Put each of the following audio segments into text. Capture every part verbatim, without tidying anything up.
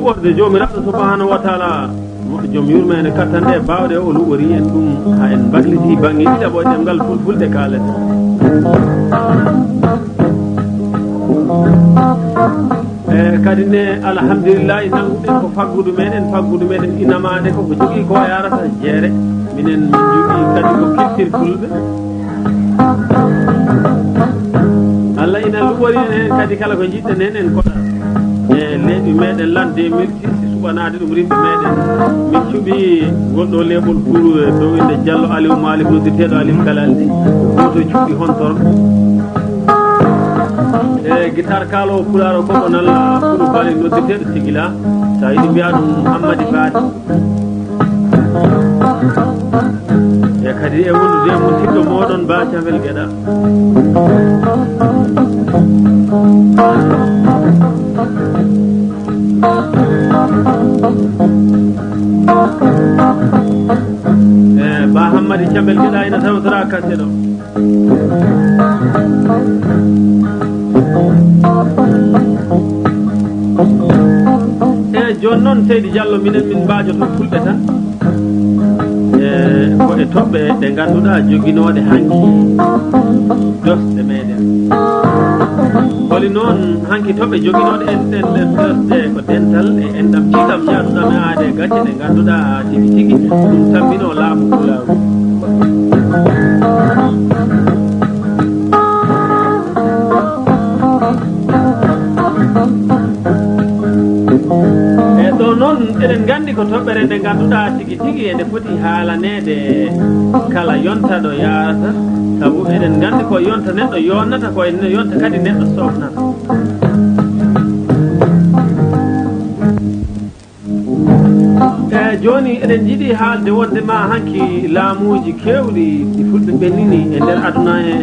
Wonde Joomiraaɗo subhaanahu wa taala, mo joom yurmeende, kattanɗe e baawɗe, o luɓori en ɗum haa en mbakliti bannge ɗiɗaɓo e ɗemngal fulfulde kaaleten. E kadi ne, alhamdulillahi, nannguɗen ko faggudu meɗen, faggudu meɗen inamaade ko ko jogii ko yarata jeere. Minen min jogii kadi ko culture fulɓe. Allah ina luɓori en heen kadi kala ko njiɗɗen heen en koɗa. E leydi meɗen lan deux mille six, si suɓanaade ɗum rimɓe meɗen. Min cuɓi ngol ɗo leeɓol Pullo e dow innde Jallo Aliou Malick, noddirteeɗo Aliou Kalaldi. Gooto cuɓi hontoon. E guitar kaalo Pulaar o, ko ɗo nalla Pullo Bali, noddirteeɗo Sigila. So a yiɗi mbiya ɗum Hammadi Baali. E kadi e wondude e musidɗo mooɗon Ba Cafel Geɗa. E Ba Hammadi Cafel Geɗa ina tawtora kaseɗo. E jooni noon, Seydi Diallo, minen min mbaajoto fulɓe tan. E ko e toɓɓe ɗe ngannduɗaa joginooɗe hanki dosɗe meɗen. Holi noon hanki toɓɓe joginooɗe en ɗen, ɗen dosɗe ko dental e enɗam ciɗam jaaduɗam e aade gacce ɗe ngannduɗaa tigi tigi ɗum tammino laamu pulaaru. E ɗo noon eɗen nganndi ko toɓɓere nde ngannduɗaa tigi tigi eɗe foti haalaneede kala yonta ɗo yaarata, sabu eɗen nganndi ko yonta neɗɗo yonnata, ko e yonta kadi neɗɗo sofnata. E jooni eɗen njiɗi haalde wonde ma hanki laamuuji keewɗi ɗi fulɓe ɓennini e nder aduna he,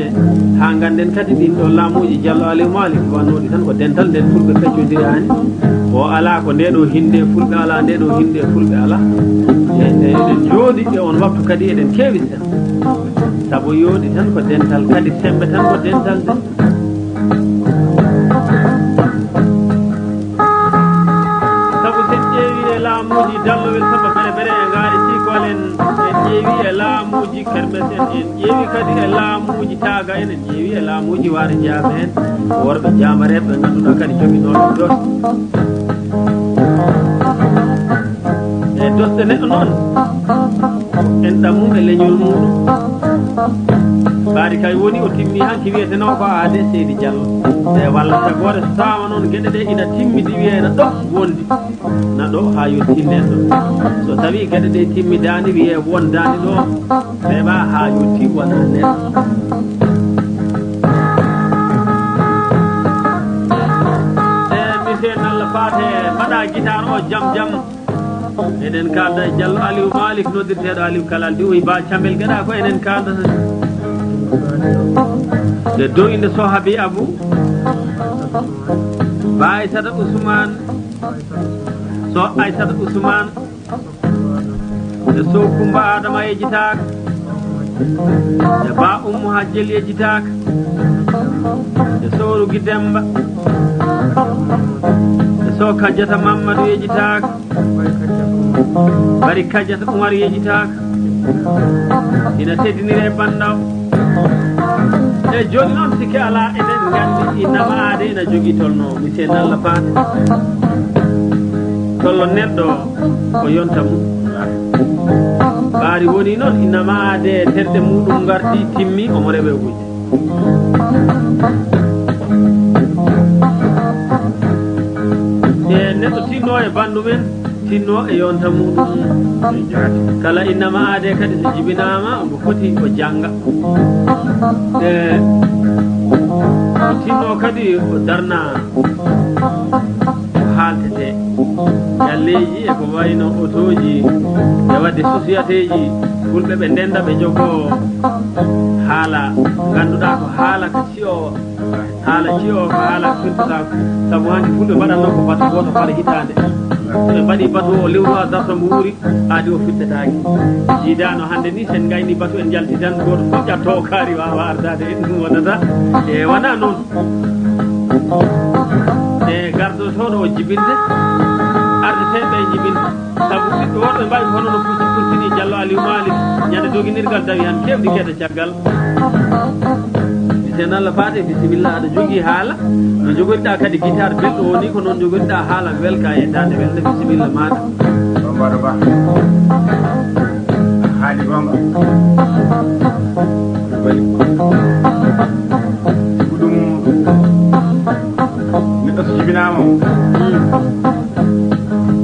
haa ngannden kadi ɗin ɗo laamuuji Jallo Aliou Malick wannooɗi tan ko dental nden fulɓe peccondiraani. O alaa ko nde ɗo hinnde fulɓe alaa, nde ɗo hinnde fulɓe alaa. E, e, eɗen njooɗi e on waktu kadi eɗen keewi sen. Sabu yooɗi tan ko dental, kadi semmbe tan ko dental nden. Sabu sen ƴeewi e laamuuji Dallowel Samba Bere Bere e Ngaari Siikol en, en ƴeewi e laamuuji Kermes en, en ƴeewi kadi e laamuuji Taaga en, en ƴeewi e laamuuji Waari Jaabe en, worɓe jaambareeɓe ɓe ngannduɗaa kadi joginooɓe dos. E dosɗe neɗɗo noon, en ɗammum e leñol muuɗum. Ɓaari kay woni o timmi hanki wiyetenoo ko aade Seydi Diallo. E walla tagoore so tawaama noon geɗe ɗe ina timmidi wiyee ena ɗo wondi. Na ɗo haa yottinden ɗo. So tawii geɗe ɗe timmidaani wiyee wondaani ɗo, ɓeeɓa haa yotti wona neɗɗo. E monsieur Nalla Paate, mbaɗa guitar o jam jam. Eɗen kaalda e Diallo Aliou Malick, noddirteeɗo Aliou Kalal, diwoy Ba Cambel Geɗa, ko enen kaaldata. E dow innde Sohabi Abou, Ba Aissata Ousmane, So Aissata Ousmane, e So Kumba Adama yejjitaaka, e Ba Ummu Hajjel yejjitaaka, e So Rugi Demba, e So Kajjata Mammadu yejjitaaka, Bari Kajjata Umar yejjitaaka. Ina teddinire e Bandaw. E jooni noon, sikke alaa, eɗen nganndi innama aade ina jogii tolno, monsieur Nalla Paate. Tolno neɗɗo ko yonta mum. Ɓaari woni noon, innama aade terɗe muɗum ngarti, timmi, omo rewe o gujji. E neɗɗo tinno e banndum en, tinno e yonta muɗum. Kala innama aade kadi so jibinaama, omo foti o jannga. E tinno kadi o darna ko haaltetee. Galleeji e ko wayno otooji, e waɗde sosiyateeji, fulɓe ɓe ndennda, ɓe njogoo haala, ngannduɗaa ko haala ka siyo, haala siyo ko haala firtata. Sabu hanki fulɓe mbaɗatno ko batu gooto fala hitaande. So ɓe mbaɗi batu o lewru a darta mbo wuuri, aadi o firtetaaki. Jiidaano hannde ni, sen ngayni batu en njalti tan, gooto fof ƴatto o kaari waawa ardaade, en ɗum wonata. E wonaa noon. E gardotooɗo o jibinde, Arde teɓe e jibin. Sabu ɓiɓɓe worɓe mbawi hono no pusi pusini Jallo Aliou Malick. Ñande doginirgal dawi han kewdi kede caggal. Misen Allah faate, bisimilla, aɗa jogii haala. No jogoriɗa kadi guitare belɗo o ni, ko noon jogoriɗa haala welka e dande welde, bisimilla maɗa. Bambara Ba. Haali gonga. Bali. Ko ɗum neɗɗo so jibinaama.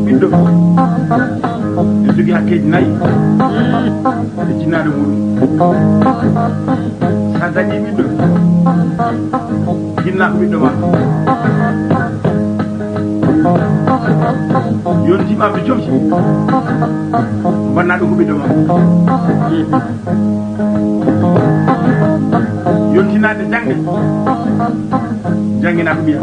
Ɓiɗɗo. Ene jogii hakkeeji nayi. E jinnaade muɗum. So a dañii ɓiɗɗo, jinna ko ɓiɗɗo ma. Yontii ɓamde jom si. Bonna ɗum ko ɓiɗɗo ma. Yontinaade jannde, janngina ko ɓiya.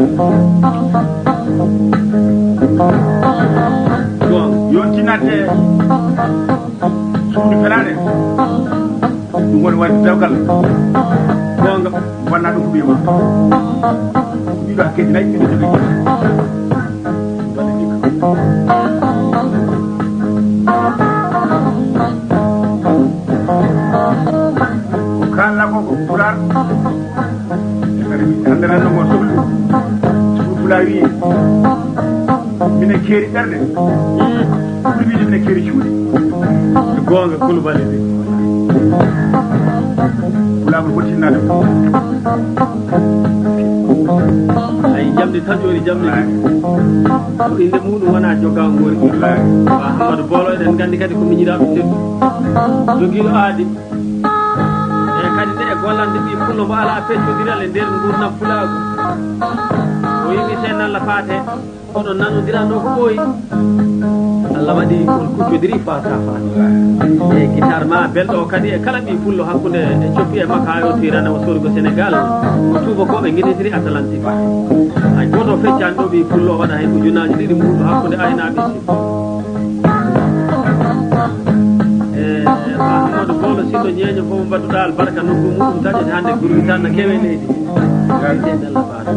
Goonga. Yontinaade suudu feraade, ɗum woni waɗde dewgal. Goonga. Bonna ɗum ko ɓiya ma. Ɗiɗo hakkeeji nayi, ɓiɗɗo jogii. Ko kaalɗa ko, ko Pulaar. Hannde renndo ngo sohli. Ko Pulaar wiyi, minen keeri ɓerɗe. Ɓuri wiide minen keeri cuuɗi. Ko goonga, Kulubali de. Pulaar ko foti tinnaade ko. Ay, jamdi tan joni, jamdi. Wallaahi. Ko innde muɗum wona jogga ngori. Wallaahi. Wa Amadou Bolo, eɗen nganndi kadi ko miñiraaɗo teddu. Jogiiɗo aadi. E kadi nde e gollande ɓii pullo mbo alaa peccodiral e nder nguurndam pulaagu. O yimi sen Allah faate. Kono nanondiral ɗo ko ɓooyi. Allah waɗi on kuccodiri face à face. E guitare ma belɗo o kadi e kala ɓii pullo hakkunde e coppi e makka o tirana o sori ko Sénégal. Ko tuubakooɓe ngenitiri Atlantique. Hay gooto feccani ɗo ɓii pullo waɗa hen ujunnaaji ɗiɗi muɗum hakkunde aynaaɓe si. E Amadou Bolo Siddo Ñeeño fof mbaɗuɗa albarka nokku muɗum taƴete hannde gurwi tan no kewe leydi. Garde Bella Fatou.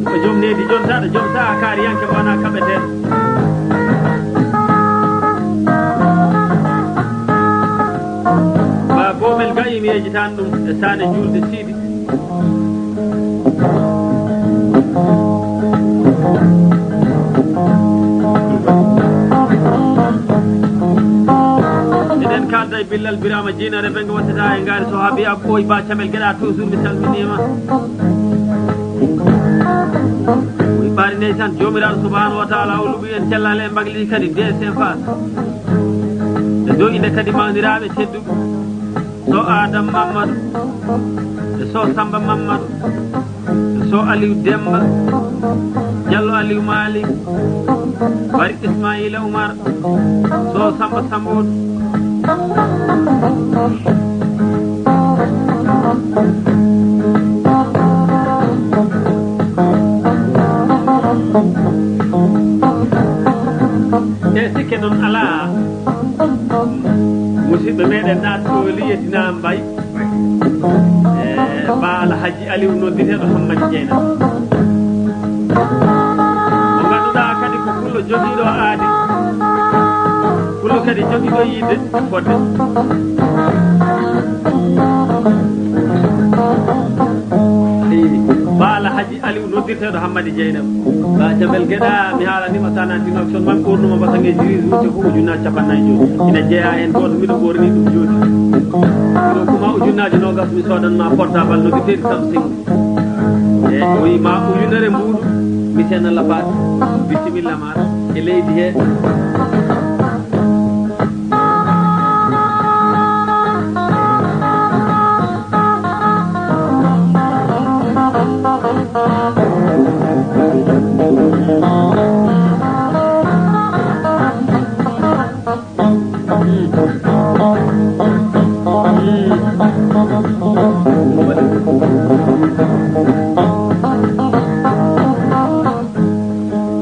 Ko joom neydi jontaɗo, joom saha kaariyanke mo wona kaɓete. Ba Boomel Gayi mi yejitani ɗum e Saane Juulde Siidi. Eɗen kalda e Billal Birama Jiina Rebenga wottata e ngaari so haabi a ɓooy ba Camel Geɗa toujours mi salminima. Ɓaari ndeysan Joomiraaɗo Subhaanahu wa Taala o luɓi en cellal e mbagli kadi D C F A. E dow inde kadi mawniraaɓe tedduɓe. So Adam Mamadou, e so Samba Mamadou, e so Aliou Demba, Diallo Aliou Malick, Bari Ismaïla Oumar, so Samba Samboudou. E sikke noon alaa. Musidɓe meɗen naatɗo liyetina mbay. E Ba Alhaji Aliou nodditeɗo Hammadi Jeynaba. Mo ngannduɗaa kadi ko pullo jogiiɗo aadi. Pullo kadi jogiiɗo yiide fodde. Ba Alhaji Aliou noddirteeɗo Hammadi Jeynaba. Ba Jabel Geɗa, mi haalanima sanantino action man ɓornuma basangeji riis wutte ko ujunnaaji capannayyi joyi. Ina jeeya heen gooto miɗo ɓorni ɗum jooni. Ɗo kuma ujunnaaji noogas mi soodanma portable noddirteeɗi Samsung. E o wi ma ujunere mbuuɗu mi sena lafaat. Bisimilla maɗa e leydi he.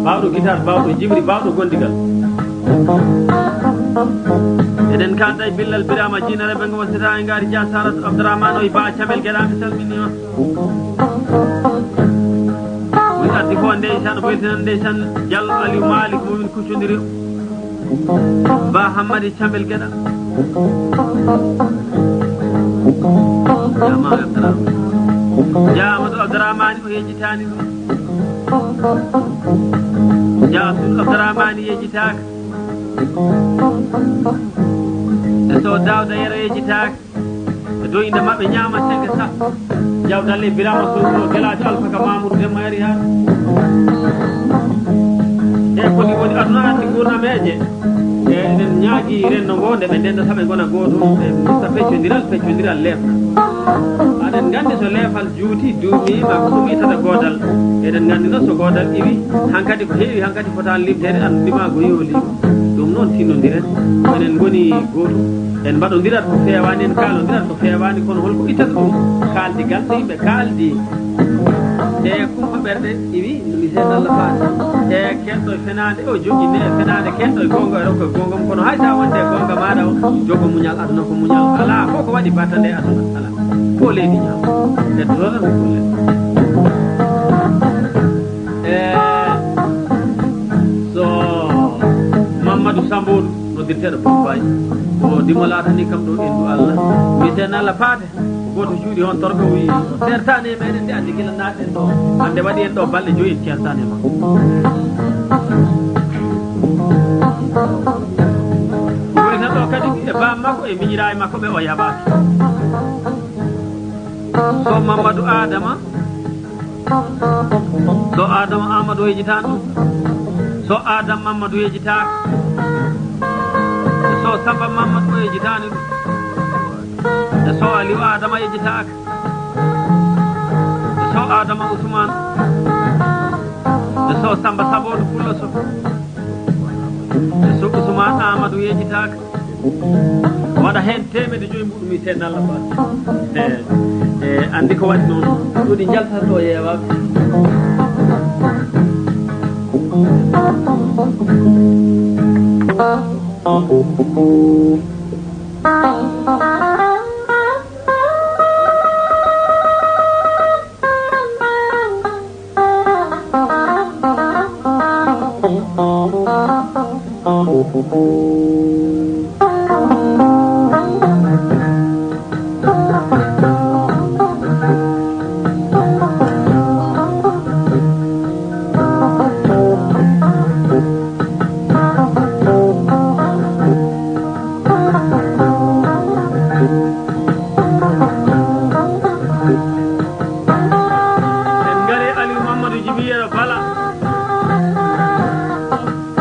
Baawɗo guitare, baawɗo jimri, baawɗo gondigal. Eɗen kaalda e Billal Birama Jinare ɓe ngo wasata e ngaari Dia Saratu Abdourahmane o e Ba Camel Geɗa, mi salminiima. Woni addi ko ndeysan, o weltinan ndeysan Diallo Aliou Malick mo min kuccondiri. Ba Hammadi Camel Geɗa. Jama Abdourahmane. Dia Amadou Abdourahmane o yejjitaani ɗum. Dia Abdoul Abdourahmane yejjitaaka. E so Daouda Yero yejjitaaka. E dow innde maɓɓe ñaama senge sa. Jawdalle Birama Sow, Gelaajo Alfaka Mamoudou Demba Yari Har. E koni woni aduna anndi gurnameeje. E eɗen ñaagi renndo ngo nde ɓe ndendata ɓe ngona gooto. Ɓe mista peccondiral, peccondiral leefna. Aɗen nganndi so leefal juuti, duumi, ma ko ɗum itata goodal. Eɗen nganndi noon so goodal iwi, hankadi ko heewi, hankadi fotaani limteede, anndi ma ko yo liima. Ɗum noon tinnondiren, ko enen ngoni gootum. En mbaɗondirat ko feewaani, en kaalondirat ko feewaani, kono holko ittata ɗum? Kaaldigal so yimɓe kaaldi. E kumpa ɓerɗe iwi, no mi seeɗa Allah faati. E keɗɗo e fenaande, o joƴƴi nde e fenaande, keɗɗo e goonga, e rokko e goonga mum. Kono hay sa wonde e goonga maaɗa o, jogo muñal, aduna ko muñal. Alaa fof ko waɗi battande e aduna. Alaa. Ko leydi ñaam. Heddoto tan ko kulle. E so Mamadou Sambodu noddirteeɗo Bombay, o dimo laatani kam ɗo indu Allah. Mbiyeten Allah paate, ko gooto juuɗi on torko wi, o sertaani e meɗen de andi gila naatɗen ɗo. Hande waɗi en ɗo balɗe joyi en certaani e makko. Woni tan ɗo kadi e baam makko e miñiraaɓe makko ɓe o yaɓaaki. So Mamadou Adama, so Adama Amadou yejitaani ɗum, so Adam Mamadou yejitaaka, so Samba Mamadou yejitaani ɗum, so Aliou Adama yejitaaka, so Adama Ousmane, so Samba Sabodu Pullo so, so Ousmane Amadou yejitaaka. Waɗa heen teemedde joyi mbuɗu mi seeɗa Allah ba. E, e, anndi ko waɗi noon. Ɗuɗi njaltata ɗo yeewaaka. En ngari Aliou Mamadou Djibi Yero Bala.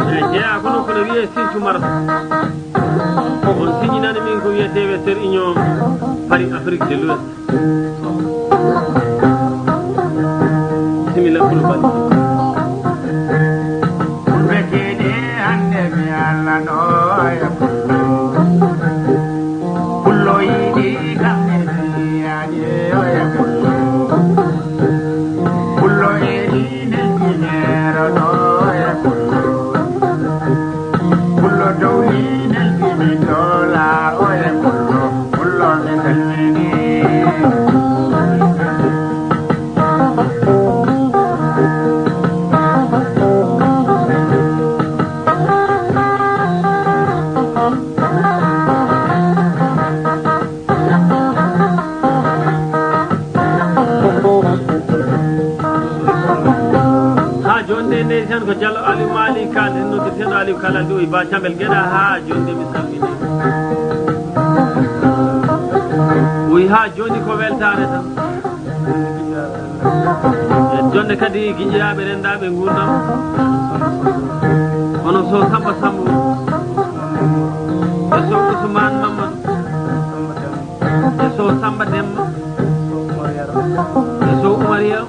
E jeyaa kono kono wiyee Sinthiou Mara. On signani min ko wiyetee Western Union Paris Afrique de l'Ouest. Bisimilla Koulibaly. Fulɓe keedi hannde mi allanoo e pullo. Pullo yiɗi kam ne mi yaani e pullo. Pullo eɗi neldi meeroɗo e pullo. Pullo dowli neldi min dola o e pullo. Pullo mi salmini. Haa jooni de, ndeysaan, ko Diallo Aliou Mali kaalɗen, noddirteeɗo Aliou Kala Aliou e Ba Cambel Geɗa. Haa jooni de, mi salmini. Wi, haa jooni ko weltaare tan. E jonde kadi giƴiraaɓe renndaaɓe nguurndam. Hono so Samba Sambo, e so Ousmane Mamadou, e so Samba Demba, e so Oumar Yero,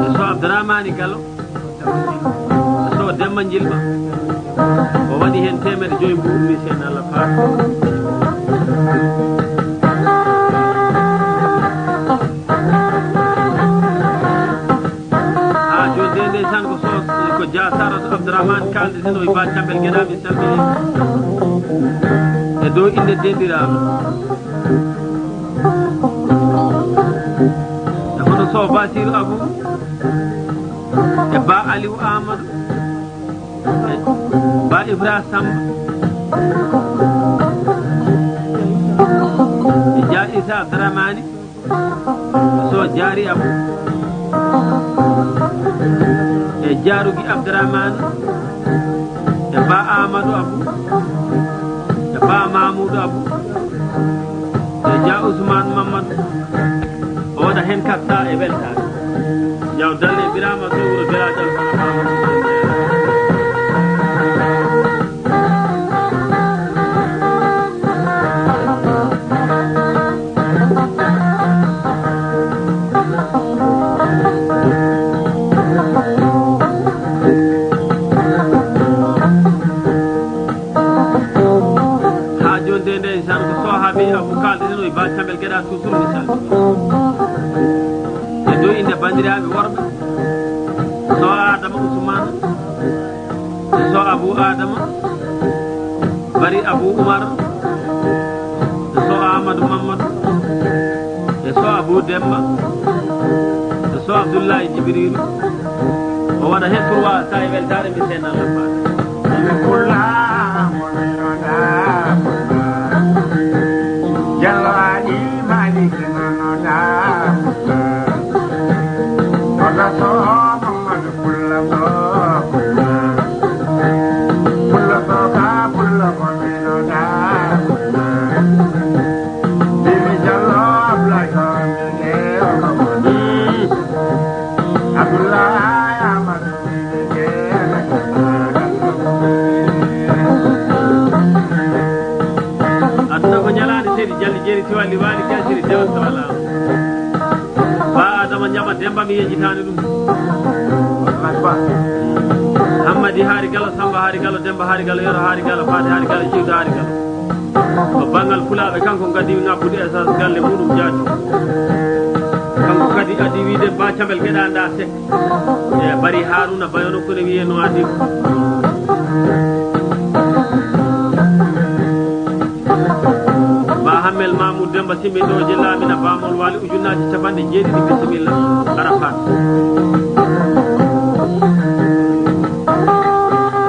e so Abdourahmani Gallo, e so Demba Jilba. O waɗi heen teemedde joyi mbuɗu mi seen Allah faat. Haa jooni de, ndeysaan, ko so, ko Yaa Saratu Abdourahmane, kaalde ɗen o e Ba Cambel Geɗa, mi salmini. E dow innde denɗiraaɓe. E hono Sow Basiru Abu, e Ba Aliou Amadou, e Ba Ibra Samba, e Dia Issa Abdourahmane, Sow Diary Abu, e Diarougui Abdourahmane, e Ba Amadou Abu, e Ba Mamoudou Abu, e Dia Ousmane Mamadou. O waɗa heen katta e weltaare. Jaw dalle Birama Sow wuro Biraajal Fana Mamadou. Haa jooni de, nde, nde, insan ko Sohaabi Abu Kalde ɗen o e Ba Cambel Geɗa, toujours misal. E dow innde banndiraaɓe worɓe, Sow Adama Ousmane, e Sow Abu Adama, Bari Abu Umar, e Sow Amadou Mamadou, e Sow Abu Demba, e Sow Abdoulaye Djibril. O waɗa heen trois cents e weltaare, mi seenna lambaade. Ina kulla mo minoɗa, Jallo Ali Malik nonoɗa. Wala so Mamadou Pulla so Pulla. Pulla so ka Pulla ko mino da. Bibi Jallo Ablaye ko mine o ko moni. Abdoulaye Amadou Mine ke. Aduna ko ñalaande, Seydi Jalli Jeeri Tiwali Waali Gasiri Dewa Sawala. Ba Adama Ñama Demba, mi yejjitaani ɗum. Hammadi Haari Galo, Samba Haari Galo, Demba Haari Galo, Yero Haari Galo, Faati Haari Galo, Jiwda Haari Galo. Ko banngal Fulaaɓe, kanko kadi ŋabbude essence galle muɗum jaati. Kanko kadi adii wiide Ba Cambel Geɗa nda sek. E Bari Haruna Bayono kono wiye no adi. Ba Hammel Mamoud Demba Simbi ɗo je laamina Bamol Wali ujunnaaji capanɗe jeeɗiɗi, bisimilla, Arafat.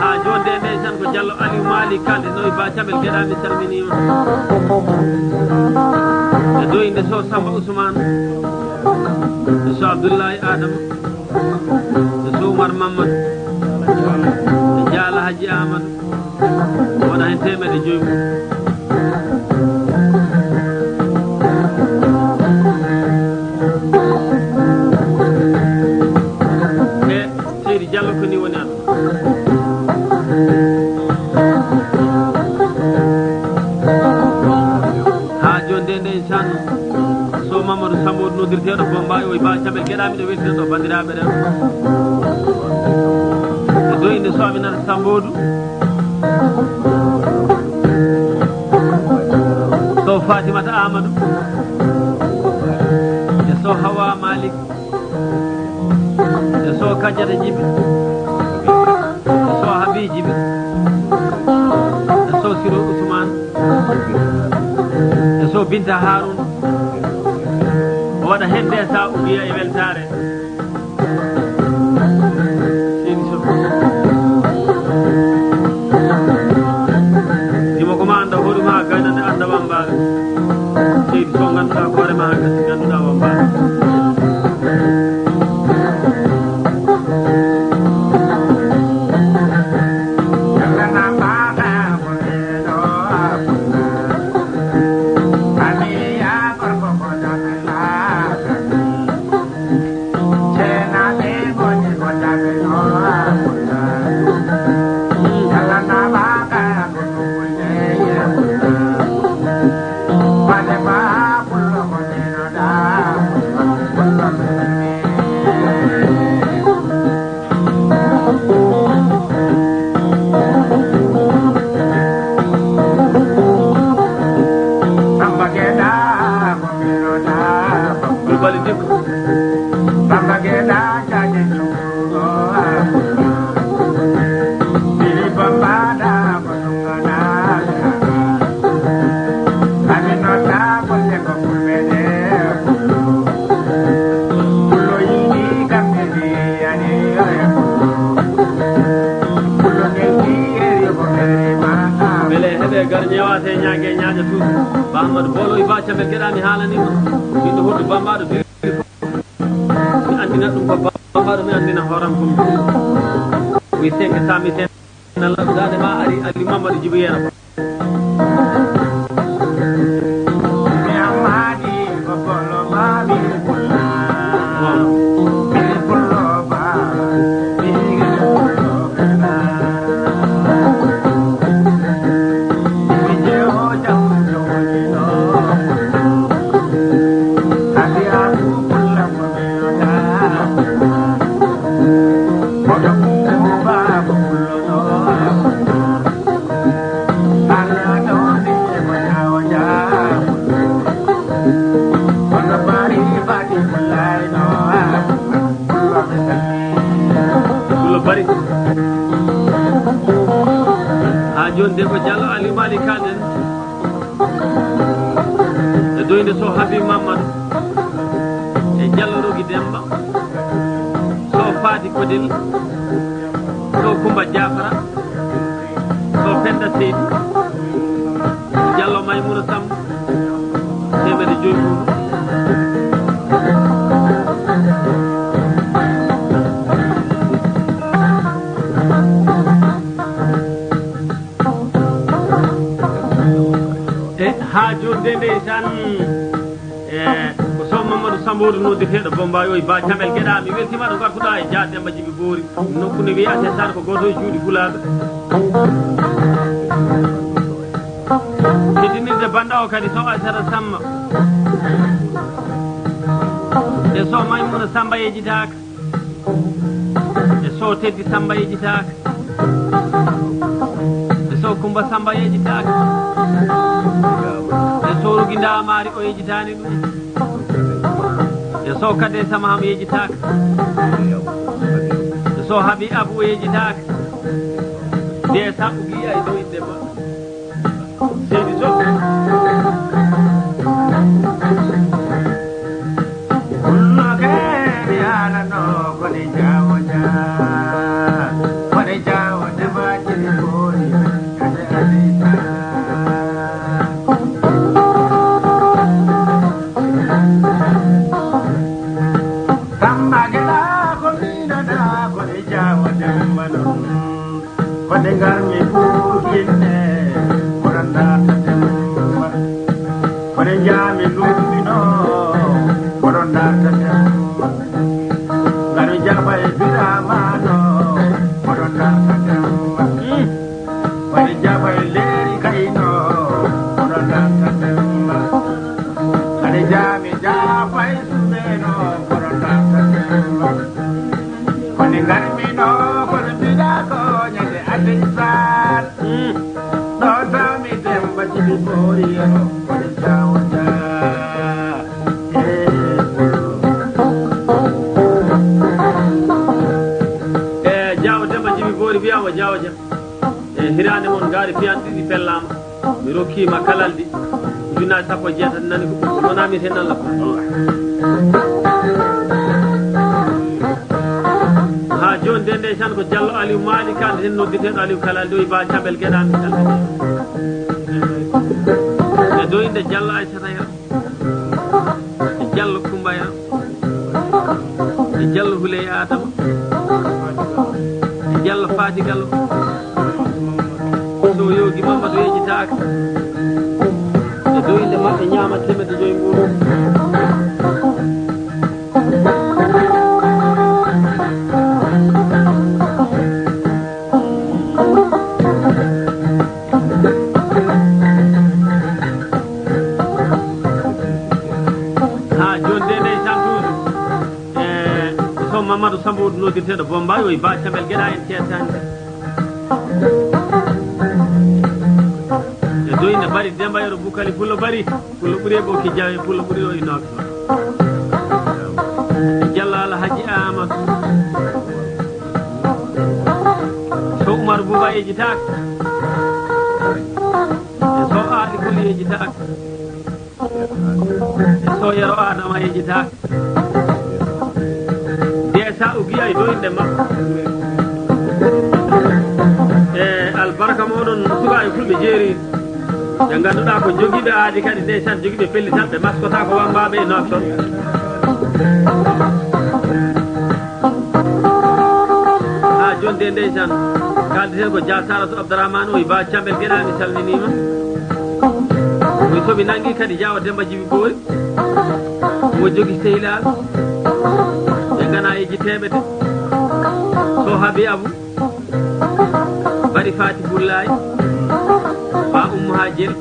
Haa jooni de, ndeysaan, ko Jallo Aliou Mali Kande no e Ba Cambel Geɗa, mi salminiima. E doyde so Samba Ousmane, so Abdoulaye Adama, so Oumar Mamadou, e Diala Hadji Amadou, wona heen teemedde joyi mum. E Seydi Diallo ko ni woni aduna. Haa jooni de, nde inchallah, so Mamadou Sambodu noddirteeɗo Bombay, o e Ba Cambel Geɗa, miɗo weltina ɗo banndiraaɓe rewɓe. E doyde so Aminata Sambodu, so Fatimata Amadou, e so Hawa Malik, e so Kadiata Djiby, e so Habi Djiby, e so Siro Ousmane, e so Binta Haroun. O waɗa heen de sa ugiya e weltaare. Seydi Sow. Dimo ko ma annda hoore ma, gaynande annda wambaare. Seydi Sow, ngannduɗaa hoore ma, haa gasi, ngannduɗaa wambaare. Ate ñaage ñaaƴa tuuti. Ba Amadou Bolo e Ba Cabel Geɗa mi haalani on. Min ɗo hoddu Bambaɗo biri fof. Mi anndina ɗum ko Bambaɗo, mi anndina hooram ko mi. Wi cinq cent mille. Nalla daande ma ari Ali Mamadou Djibi Yero. Pullo bari. Ha joni de ko Diallo Aliou Mali kalɗen. E doyde so Habib Mamadou. E Diallo Rogi Demba. So Fadi Kodel. So Kumba Diafara. So Penda Seydi. Diallo Maimouna Samb. Teemedde joyi mum. E ha joni de ndeysaan, e ko Sow Mamadou Sambodu noddeteeɗo Bombay o e Ba Cabel Geɗa, mi weltima ɗo gartuɗa e Dia Demba Djibi Boori. Nokku ne wiyate Sar ko goto e juuɗi Fulaaɓe. Teddinirde banda o kadi Sow Aysata Samma. E Sow Maymuna Samba yejitaaka. E Sow Teddi Samba yejitaaka. E Sow Kumba Samba yejitaaka. E Sow Rugi Ndamaari o yejitaani ɗum. E Sow Kade Samaham yejitaaka. E Sow Habi Abu o yejitaaka. De Sabu Giya e dow inde ma. Seydi Sow. Kullo kene alano kone jawo ja. Kone jawo de ma jini kori. Kade alita. Samba Geɗa ko mi dada ko e Jawa Demba ɗon. Ko nde ngarmi Burkin'e, ko ɗon darta Demba. Ko nde njaami Lumbino, ko ɗon darta Demba. Ngarmi Jaba e Biramano, ko ɗon darta Demba. Woni Jaba e Leeri Kayno, ko ɗon darta Demba. Kadi njaami Jaba e Sumeno, ko ɗon darta Demba. Ko nde ngarmino, ko nde mbiɗa ko ñande Atin Sal. Ɗo sami Demba Jibi Boori o, ko nde jawta. E Jaawo Demba Jibi Boori wiyaama Jaawo Jam. E hiraande mon ngaari piyanɗe ɗiɗi pellaama. Mi rokkiima kalaldi. Ujunnaaji sappo e jeetati nani ko ɓuri. Wonaa mi sen Allah ko Allah. Haa jooni de ndeysaan ko Jallo Aliou Maali kan sen noddeteeɗo Aliou Kalaldi o e Ba Cabel Geɗa mi salmini. E doyde Jallo Aysata Yero. E Jallo Kumba Yero. E Jallo Huley Adama. E Jallo Faati Gallo. Sow Yoogi Mamadou yejitaaka. E doyde maɓɓe ñaama teemedde joyi nguuru. Haa jooni de, ndeysaan, toujours. E, Sow Mamadou Samba Woodu noddirteeɗo Bombay, o e Ba Cabel Geɗa en ceertaani. E doyde Bari Demba Yero Bukali Pullo Bari, Pullo ɓuri e Ɓokki Jawe, Pullo ɓuri o e Nooki. E Jallo Alhaji Amadou. Sow Umar Buba yejitaaka. E Sow Aali Kuli yejitaaka. E Sow Yero Adama yejitaaka. De sa o giya e doyde makko. E albarka moɗon sukaaɓe fulɓe jeeri. Ɓe ngannduɗaa ko jogiiɓe aadi kadi, ndeysaan, jogiiɓe pellital, ɓe maskotaako wammbaaɓe e Nouakchott. Haa jonde, ndeysaan, kaaldi heen ko Dia Saratu Abdourahmane, o e Ba Cambel Geɗa, mi salminiima. O e Soɓi Nanngi kadi, Jaawo Demmba Jibi Boori. Omo jogi sehilaal. Ɓe ngana e jiteeɓe de. Sohabi Abu. Bari Fati Bullaay. Ba Ummu Hajel.